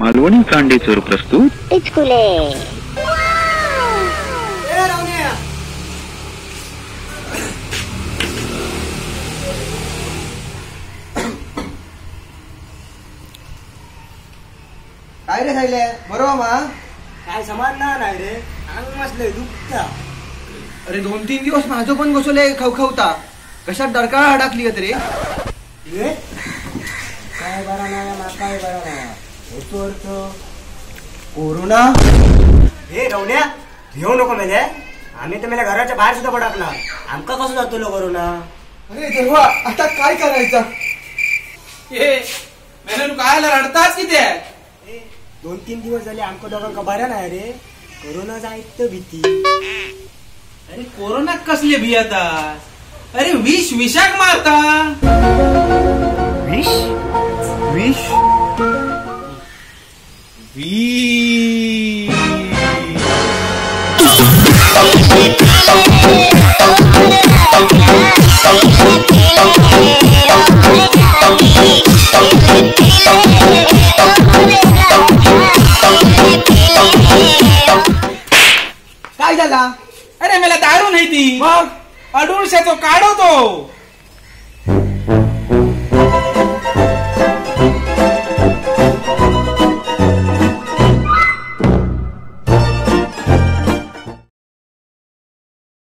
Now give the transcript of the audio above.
मालवणी कांडेचोर प्रस्तुत टिचकुले। काय रे सायले, बरोबर मा? काय समान ना नाही रे, अंग मसले दुखता। अरे 2-3 दिवस माझो पण घोसले खवखवता, कशात डरकाळ अडकली रे? काय बरा नाही मा, काय बरा नाही, हेचो अर्थ कोरोना। हे रवण्या घेऊ नको मेले, आम्ही तर मेल्या घराच्या बाहेर सुद्धा पडत ना, आमका कसं जातलो कोरोना? अरे देवा, आता काय करायचं? हे मेले काय रडताच किती? 2-3 दिवस झाले आमका दोघांका बरा नाही रे, कोरोना जायत भीती। अरे कोरोना कसले भियता? अरे विष विषाक मारता। विष विष we काय झाला? अरे मला दारू नाही ती, मग अडुळशाचो काढो तो।